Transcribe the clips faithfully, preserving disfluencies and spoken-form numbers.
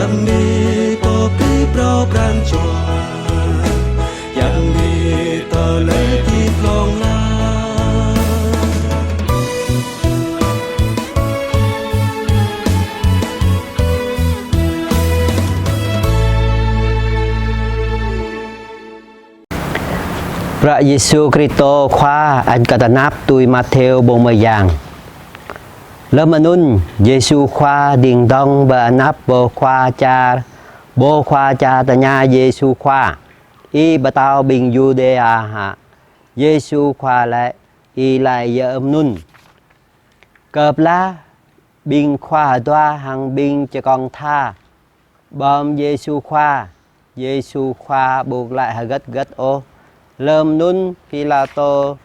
Yang ni pơpĭ phrâo pran jua, yang ni tơlơi pĭ hlŏng lar. Bruă Yêsu Kristô Khua ăt kơ tơnap tui Matthêô pô mơyang. Lơm anŭn, Yêsu Khua ding dŏng pơ anăp pô khua čar, pô khua čar tơña Yêsu Khua: Ih pơtao ƀing Yuđêa hă? Yêsu Khua laĭ: Ih laĭ yơh mơnŭn. Kơplah ƀing khua hơdua hăng ƀing čơkông tha ƀom Yêsu Khua, Yêsu Khua ƀu laĭ hơgĕt hơgĕt ôh. Lơm anŭn Pilatô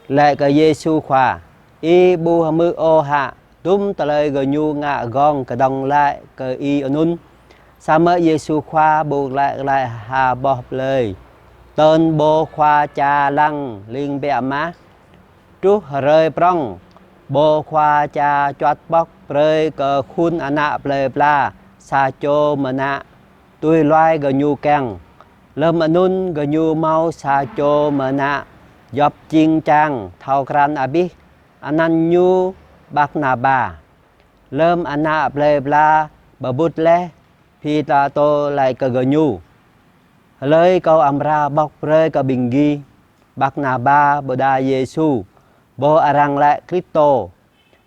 laĭ kơ Yêsu Khua: Ih ƀu hmư̆ ôh hă dŭm tơlơi gơñu ngă gơ̆ng kơdơ̆ng laĭ kơ ih anŭn? Samơ̆ Yêsu Khua ƀu laĭ glaĭ ha boh plơi. Tơl pô khua čar lăng ling biă mă, truh hrơi prŏng, pô khua čar čuăt pŏk brơi kơ khul ană plơi pla sa čô mơnă tui luai gơñu kiăng. Lơm anŭn gơñu hmâo sa čô mơnă djŏp jing jang thâo krăn abih, anăn ñu Barnaba. Lơm ană plơi pla pơƀut laih, Pilatô laĭ kơ gơñu: Hlơi kâo amra pŏk brơi kơ ƀing gih, Barnaba ƀôdah Yêsu, pô arăng laĭ Kristô?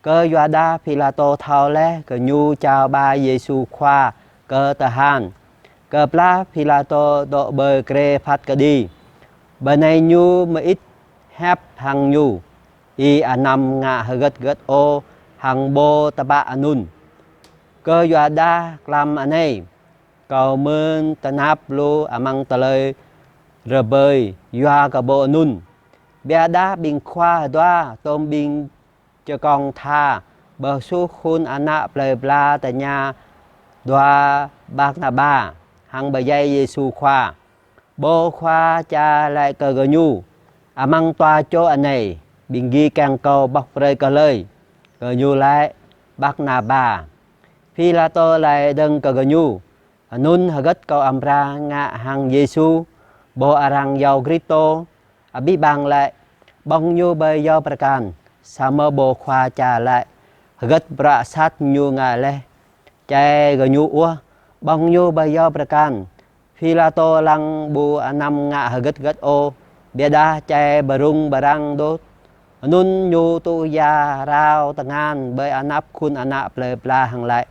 Kơ yua dah Pilatô thâo laih gơñu jao ba Yêsu Khua kơ tơhan, kơplah Pilatô dŏ ƀơi grê phat kơđi, bơnai ñu mơit hiăp hăng ñu: Ih anăm ngă hơgĕt hơgĕt ôh hăng pô tơpă anŭn. Kơ yua dah tlam anai, kâo mơ̆n tơnap lu amăng tơlơi rơbơi yua kơ pô anŭn. Biă dah ƀing khua hơdua tôm ƀing čơkông tha pơsuh khul ană plơi pla tơña dua Barnaba hăng pơdjai Yêsu Khua. Pô khua čar laĭ kơ gơñu: Amăng dua čô anai, ƀing gih kiăng kâo pŏk brơi kơ hlơi? Gơñu laĭ: Barnaba. Pilatô laĭ dơ̆ng kơ gơñu: Anŭn hơgĕt kâo amra ngă hăng Yêsu, pô arăng iâu Kristô? Abih bang laĭ: Ƀơ̆ng ñu ƀơi yâo pơrơkan. Samơ̆ pô khua čar laĭ: Hơgĕt bruă sat ñu ngă laih, čai gơñu uah, ƀơ̆ng ñu ƀơi yâo pơrơkan. Pilatô lăng ƀu anăm ngă hơgĕt hơgĕt ôh, biă dah čai pơrŭng pơrăng đôč. Anŭn ñu tŭ ia rao tơngan ƀơi anăp khul ană plơi pla hăng laĭ: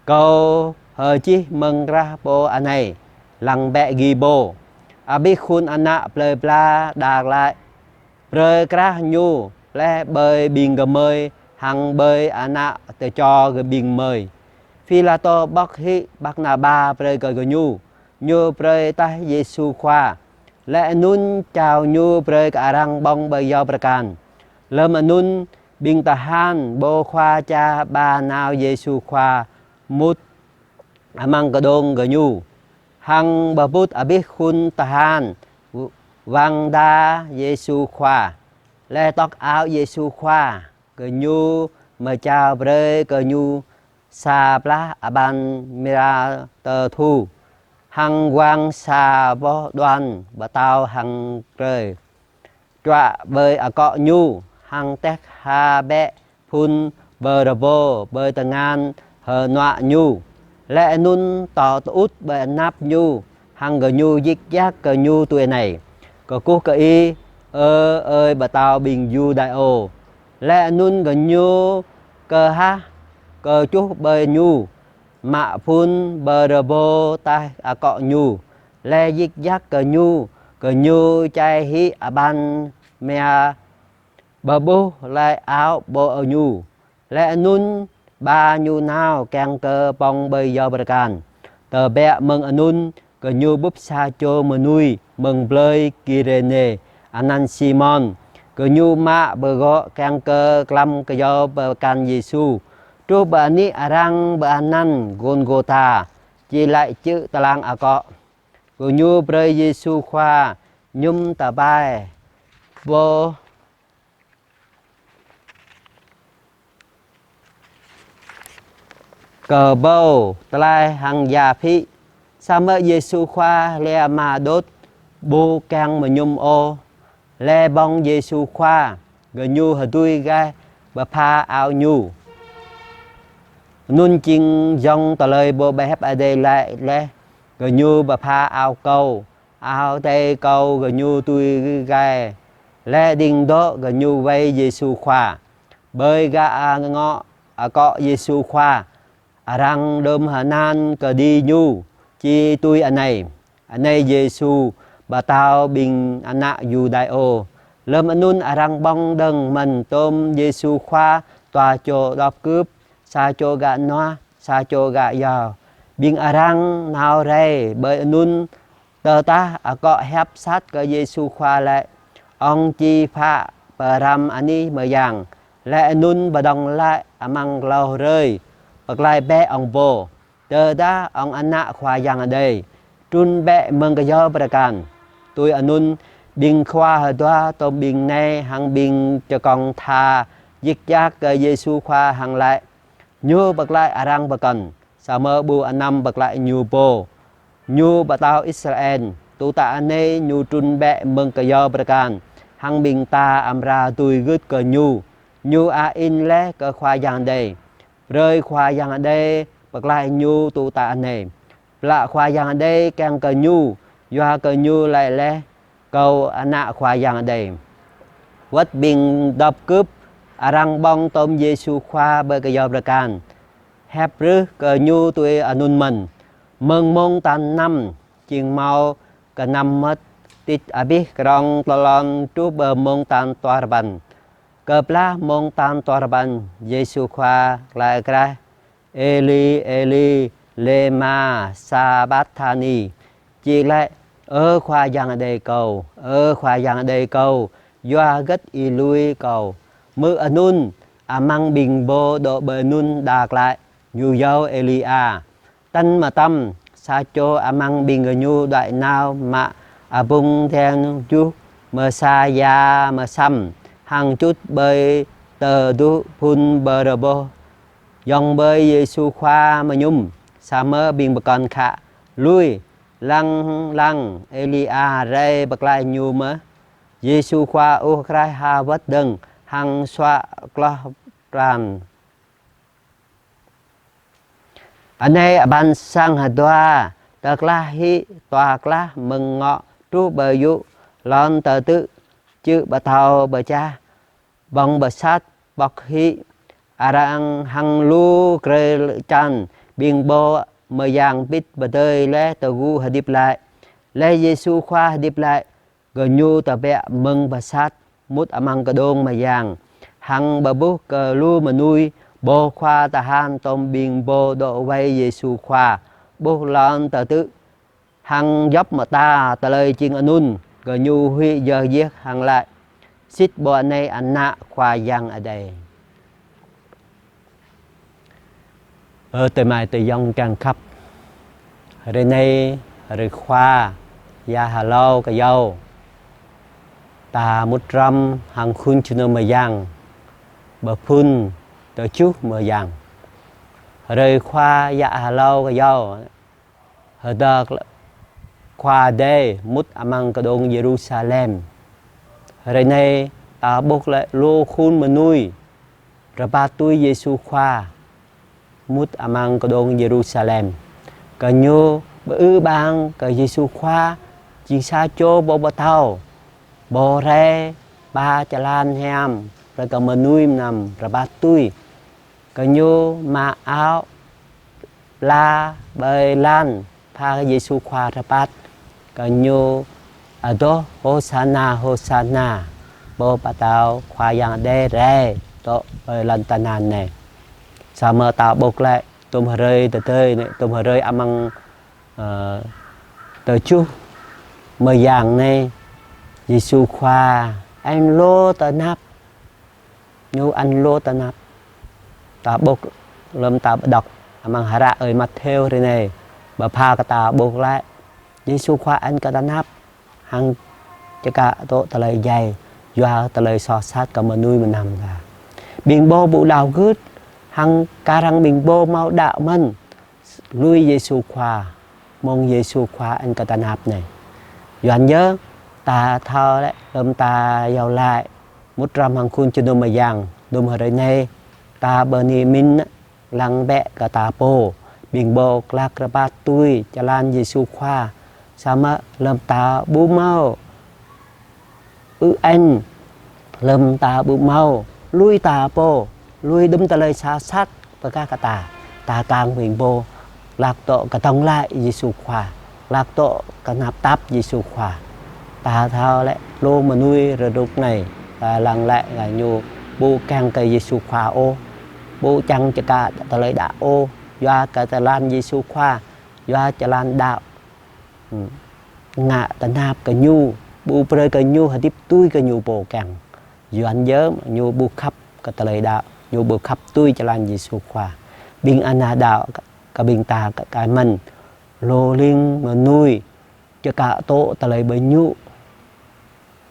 Kâo hơčih mơ̆ng krah pô anai lăng bĕ gih pô. Abih khul ană plơi pla đak laĭ: Brơi krah ñu laih ƀơi ƀing gơmơi hăng ƀơi ană tơčô ƀing gơmơi. Pilatô pŏk hĭ Barnaba brơi kơ gơñu, ñu brơi taih Yêsu Khua. Laih anŭn jao ñu brơi kơ arăng ƀơ̆ng ƀơi yâo pơrơkan. Lơm anŭn ƀing tơhan pô khua čar ba nao Yêsu Khua mŭt amăng kơđông gơñu, hăng pơƀut abih khul tơhan wang đa Yêsu Khua, laih tŏk ao Yêsu Khua. Gơñu mơčao brơi kơ ñu sa blah abăn mơyang tơthu, hăng wang sa boh đuăn pơtâo hăng krơi, čuă ƀơi akŏ ñu, hăng tĕk ha bĕ phŭn pơrơbô ƀơi tơngan hơnuă ñu. Laih anŭn tŏ tơŭt ƀơi anăp ñu, hăng gơñu djik djak kơ ñu tui anai: Kơkuh kơ ih, ơ ơi pơtao ƀing Yuđaiô. Laih anŭn gơñu kơhah kơčuh ƀơi ñu, mă phŭn pơrơbô taih akŏ ñu, laih djik djak kơ ñu. Gơñu čai hĭ abăn mơyang, pơƀuh laih ao pô ñu, laih anŭn ba ñu nao kiăng kơ ƀơ̆ng ƀơi yâo pơrơkan. Tơbiă mơ̆ng anŭn, gơñu bưp sa čô mơnuih mơ̆ng plơi Kirenê, anăn Simôn. Gơñu mă pơgŏ kiăng kơ klăm kơ yâo pơrơkan Yêsu. Truh pơ anih arăng pơanăn Gôlgôtha, či laĭ čư̆ tơlang akŏ. Gơñu brơi Yêsu Khua mơñum tơpai pô kơƀâo, tơlai hăng ia phĭ. Samơ̆ Yêsu Khua lĕ ama đôč, ƀu kiăng mơñum ôh. Lĕ ƀơ̆ng Yêsu Khua, gơñu hơdui gai pơpha ao Ñu. Anŭn jing yŏng tơlơi Pô Ƀơi Hiăp Adai laĭ laih: Gơñu pơpha ao Kâo, ao Adai Kâo gơñu dưi gai. Lĕ đing dŏ gơñu wai Yêsu Khua. Ƀơi gah ngŏ akŏ Yêsu Khua, arăng đơm hơnal kơđi Ñu, či tui anai: Anai Yêsu, pơtao ƀing ană Yuđaiô. Lơm anŭn arăng ƀơ̆ng dơ̆ng mơ̆n tôm Yêsu Khua dua čô đop kưp, sa čô gah hnuă, sa čô gah iâo. Ƀing arăng nao rai ƀơi anŭn. Tơdah akŏ hiăp sat kơ Yêsu Khua laĭ: Ŏng či phă pơrăm anih mơyang, lĕ anŭn pơdơ̆ng glaĭ amăng klâo hrơi, pơklaih bĕ ŏng pô. Tơdah Ŏng Ană Khua Yang Adai, trŭn bĕ mơ̆ng kơyâo pơrơkal. Tui anŭn, ƀing khua hơdua tôm ƀing nai hăng ƀing čơkŏng tha djik djak kơ Yêsu Khua hăng laĭ: Ñu pơklaih arăng pơkŏn, samơ̆ ƀu anăm pơklaih Ñu pô. Ñu pơtao Israel. Tŭ tă anai Ñu trŭn bĕ mơ̆ng kơyâo pơrơkal, hăng ƀing ta amra dưi gưt kơ Ñu. Ñu a in laih kơ Khua Yang Adai. Brơi Khua Yang Adai pơklaih Ñu tŭ tă anai. Plah Khua Yang Adai kiăng kơ Ñu, yua kơ Ñu laĭ laih: Kâo Ană Khua Yang Adai. Wơ̆t ƀing đop kưp arăng ƀơ̆ng tôm Yêsu Khua ƀơi kơyâo pơrơkal, hiăp rưh kơ Ñu tui anŭn mơ̆n. Mơ̆ng mông tal năm, jing hmâo kơnăm mơmŏt, tĭt abih krong tơlŏn truh pơ mông tal dua rơpăn. Kơplah mông tal dua rơpăn, Yêsu Khua laĭ kraih: Êli, Êli, lêma sabakthani? Či laĭ: Ơ Khua Yang Adai Kâo, ơ Khua Yang Adai Kâo, yua hơget Ih lui Kâo? Hmư̆ anŭn, amăng ƀing pô dŏ ƀơi anŭn đa glaĭ, ñu iâu Êlia. Tăn mơtam, sa čô amăng ƀing gơñu đuaĭ nao mă abŭng deng juh mơsa ia mơsăm, hăng čut ƀơi tơduh phŭn pơrơboh. Yŏng ƀơi Yêsu Khua mơñum, samơ̆ ƀing pơkŏn khă lui: Lăng lăng, Êlia rai pơklaih ñu mơ̆n. Yêsu Khua ur kraih ha wơ̆t dơ̆ng hăng suă kloh pran. Anai abăn sang hơdua tơklah hĭ dua klah mơ̆ng ngŏ truh pơ yŭ lŏn tơtư̆, čư̆ pơtâo pơčah, ƀơ̆ng pơsat pŏk hĭ, arăng hăng lu krơi čan ƀing pô mơyang pĭt pơdơi laih tơgŭ hơdip glaĭ. Laih Yêsu Khua hơdip glaĭ, gơñu tơbiă mơ̆ng pơsat, mŭt amăng kơđông mơyang, hăng pơƀuh kơ lu mơnuih. Pô khua tơhan tôm ƀing pô dŏ wai Yêsu Khua ƀuh lŏn tơtư̆ hăng djŏp mơta tơlơi jing anŭn, gơñu huĭ djơ̆ djeh hăng laĭ: Sĭt pô anai Ană Khua Yang Adai. Ơ adơi amai ayŏng kiăng khăp, hrơi anai hrơi Khua, ia hlâo kơyâo, ta mŭt hrŏm hăng khul jơnum mơyang, pơphun tơjuh mơyang. Hrơi Khua ia hlâo kơyâo, hơdơr Khua Adai mŭt amăng kơđông Yêrusalem. Hrơi anai ta ƀuh glaĭ lu khul mơnuih rơbat tui Yêsu Khua mŭt amăng kơđông Yêrusalem. Gơñu pơư ƀang kơ Yêsu Khua jing sa čô pô pơtao, pô rai ba jơlan hiam brơi kơ mơnuih mơnam rơbat tui. Gơñu mă ao pla ƀơi lăn pha Yêsu Khua rơbat. Gơñu adoh: Hôsana, Hôsana, pô pơtao Khua Yang Adai rai dŏ ƀơi lŏn tơnah anai. Samơ̆ ta ƀuh glaĭ tơm hrơi tơdơi anai, tơm hrơi amăng, ơ, tơjuh mơyang anai, Yêsu Khua añ lu tơnap. Ñu añ lu tơnap. Ta ƀuh lơm ta pơđŏk amăng hră ơi Matthêô hrơi anai, pơpha kơ ta ƀuh glaĭ Yêsu Khua añ kơ tơnap hăng čơkă tŭ tơlơi djai, yua tơlơi soh sat kơ mơnuih mơnam ta. Ƀing pô ƀu đaŏ gưt Hăng kar hăng ƀing pô hmâo đaŏ mơ̆n, lui Yêsu Khua, mơ̆ng Yêsu Khua añ kơ tơnap anai. Yua anŭn yơh, ta thâo lĕ, lơ̆m ta iâu laĭ, mŭt hrŏm hăng khul jơnum mơyang, đưm hrơi anai, ta bơni mĭn, lăng bĕ kơ ta pô, ƀing pô glăk rơbat tui jơlan Yêsu Khua, samơ̆ lơ̆m ta ƀu hmâo ư añ, lơ̆m ta ƀu hmâo, lui ta pô, lui đưm tơlơi sa sat pơkă kơ ta, ta kang ƀing pô, glăk dŏ kơdơ̆ng glaĭ Yêsu Khua, glăk dŏ kơnap tap Yêsu Khua. Ta thâo lĕ lu mơnuih rơnŭk anai, ta lăng lĕ gơñu ƀu kiăng kơ Yêsu Khua ôh, ƀu čang čơkă tơlơi đaŏ ôh, yua kơ jơlan Yêsu Khua, yua jơlan đaŏ, ngă tơnap kơ ñu, ƀu brơi kơ ñu hơdip tui kơ ñu pô kiăng. Yua anŭn yơh ñu ƀu khăp kơ tơlơi đaŏ, ñu ƀu khăp tui jơlan Yêsu Khua. Ƀing ană đaŏ kơ ƀing ta kơ kar mơ̆n, lu lĭng mơnuih čơkă tŏ tơlơi ƀơi ñu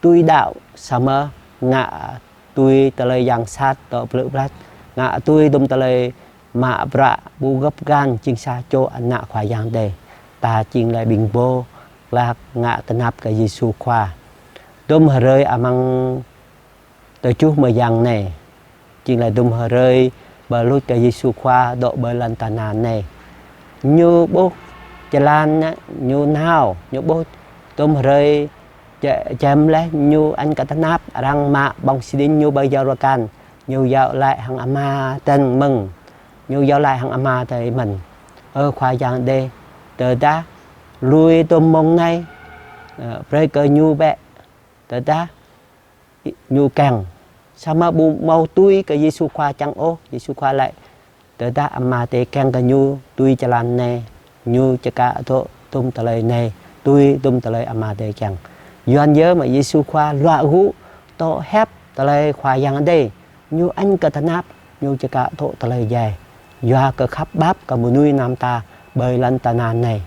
tui đaŏ samơ̆ ngă tui tơlơi yang sat dŏ blư̆ blăt, ngă tui đưm tơlơi mă bruă ƀu gơ̆p găn jing sa čô ană Khua Yang Adai. Ta jing lĕ ƀing pô glăk ngă tơnap kơ Yêsu Khua. Đưm hrơi amăng tơjuh mơyang anai, jing lĕ đưm hrơi pơluč kơ Yêsu Khua dŏ ƀơi lŏn tơnah anai. Ñu ƀuh jơlan ñu nao, ñu ƀuh đưm hrơi čem lĕ ñu añ kơ tơnap, arăng mă ƀơ̆ng sĭn ñu ƀơi Yôrdan, ñu iâu laĭ hăng Ama tơ̆ng mơ̆ng, ñu iâu laĭ hăng Ama tơ̆ng mơ̆n: Ơ Khua Yang Adai, tơdah lui đưm mơ̆ng anai, ơ, brơi kơ ñu bĕ, tơdah ñu kiăng. Samơ̆ ƀu hmâo tui kơ Yêsu Khua čang ôh, Yêsu Khua laĭ: Tơdah Ama Adai kiăng kơ ñu tui jơlan anai, ñu čơkă dŏ đưm tơlơi anai, tui đưm tơlơi Ama Adai kiăng. Yua anŭn yơh mơ̆ Yêsu Khua luă gŭ dŏ hiăp tơlơi Khua Yang Adai, ñu añ kơ tơnap, ñu čơkă dŏ tơlơi djai. Yua kơ khăp pap kơ mơnuih mơnam ta ƀơi lŏn tơnah anai.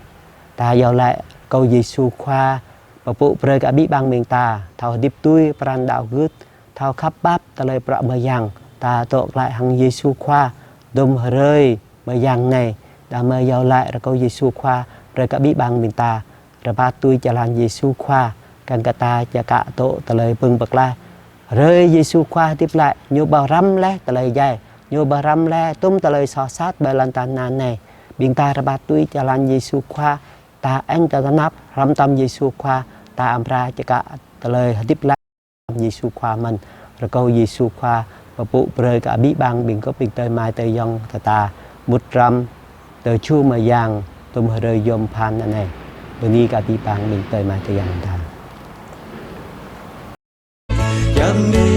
Ta iâu laĭ rơkâo Yêsu Khua pơpŭ brơi kơ abih bang ƀing ta, thâo hơdip tui pran đaŏ gưt, thâo khăp pap tơlơi bruă mơyang, ta dŏ glaĭ hăng Yêsu Khua, đưm hrơi mơyang anai, đah mơ̆ iâu laĭ rơkâo Yêsu Khua brơi kơ abih bang ƀing ta rơbat tui jơlan Yêsu Khua, kiăng kơ ta čơkă dŏ tơlơi pơ̆ng pơklaih. Hrơi Yêsu Khua hơdip glaĭ, ñu pơhrăm laih tơlơi djai, ñu pơhrăm laih đưm tơlơi soh sat ƀơi lŏn tơnah anai. Ƀing ta rơbat tui jơlan Yêsu Khua, ta añ kơ tơnap, hrŏm tơm Yêsu Khua, ta amra čơkă tơlơi hơdip glaĭ Yêsu Khua mơ̆n. Rơkâo Yêsu Khua pơpŭ brơi kơ abih bang ƀing gơp ƀing tơi amai tơi ayŏng ta, mŭt hrŏm tơjuh mơyang đưm hrơi yôm pơphan anai. Bơni kơ abih bang ƀing tơi amai tơi ayŏng ta. Yang di